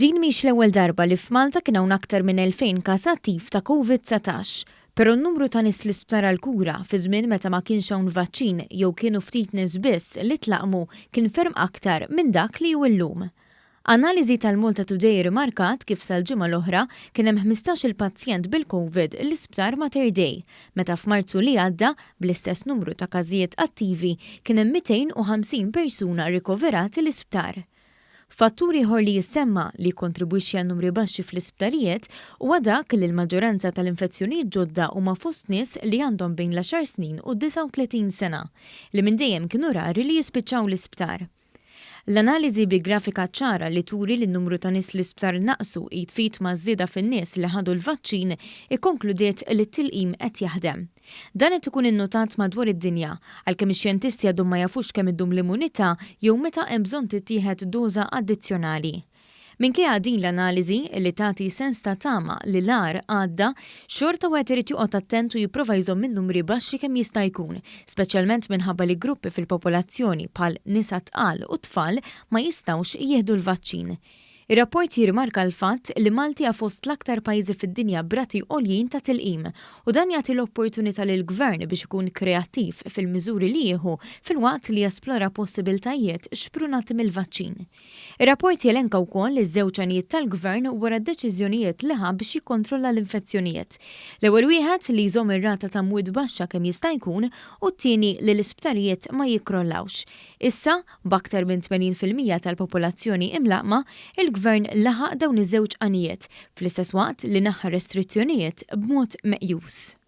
Din mhix l-ewwel darba li f'Malta kien hawn aktar minn 2,000 każ attiv ta' Covid-19. Però n-numru ta' nies l-isptar għall-kura fi żmien meta ma kienx hawn vaċċin jew kienu ftit nies biss li tlaqqmu kien ferm aktar minn dak li hu llum. Analiżi tal-Malta Today rrimarkat kif sal-ġimgħa l-oħra kien hemm 15-il pazjent bil-Covid l-Isptar Mater Dei, meta f'Marzu li għadda, bl-istess numru ta' każijiet attivi, kien hemm 250 persuna rikoverati l-isptar. Fattur ieħor li jissemma li jikkontribwixxi għal numri baxxi fl-isptarijiet huwa dak li l-maġġoranza tal-infezzjonijiet ġodda huma fost nies li għandhom bejn l-għaxar snin u 39 sena, li minn dejjem kienu rari li jispiċċaw l-isptar. L-analiżi bi grafika ċara li turi li n-numru ta' nies l-isptar naqsu id f'id maż-żieda fin-nies li ħadu l-vaċċin ikkonkludiet li t-tilqim qed jaħdem. Dan qed ikun innutat madwar id-dinja, għalkemm ix-xjentisti għadhom ma jafux kemm iddum l-immunità jew meta hemm bżonn tittieħed doża addizzjonali. Minkejja din l-analiżi, li tagħti sens ta' tama li l-agħar għadda, xorta wieħed irid joqgħod attent u jipprova jżomm in-numri baxxi kemm jista' jkun, speċjalment minħabba li gruppi fil-popolazzjoni bħal nisa tqal u tfal ma jistgħux jieħdu l-vaċċin. Ir-rapport jirrimarka l-fatt li Malti hija fost l-aktar pajjiżi fid-dinja b'rati għoljin ta' tilqim u dan jagħti l-opportunità lill-Gvern biex ikun kreattiv fil-miżuri li jieħu filwaqt li jesplora possibiltajiet xprunati mill-vaċċin. Ir-rapport jelenka wkoll iż-żewġ għanijiet tal-Gvern wara d-deċiżjonijiet li ħa biex jikkontrolla l-infezzjonijiet. L-ewwel wieħed li jżomm ir-rata ta' mwiet baxxa kemm jista' jkun u t-tieni li l-isptarijiet ma jikkrollawx. Issa, b'aktar minn 80% tal-popolazzjoni imlaqqma, il-Gvern laħaq dawn iż-żewġ għanijiet, fl-istess waqt li neħħa restrizzjonijiet b'mod meqjus.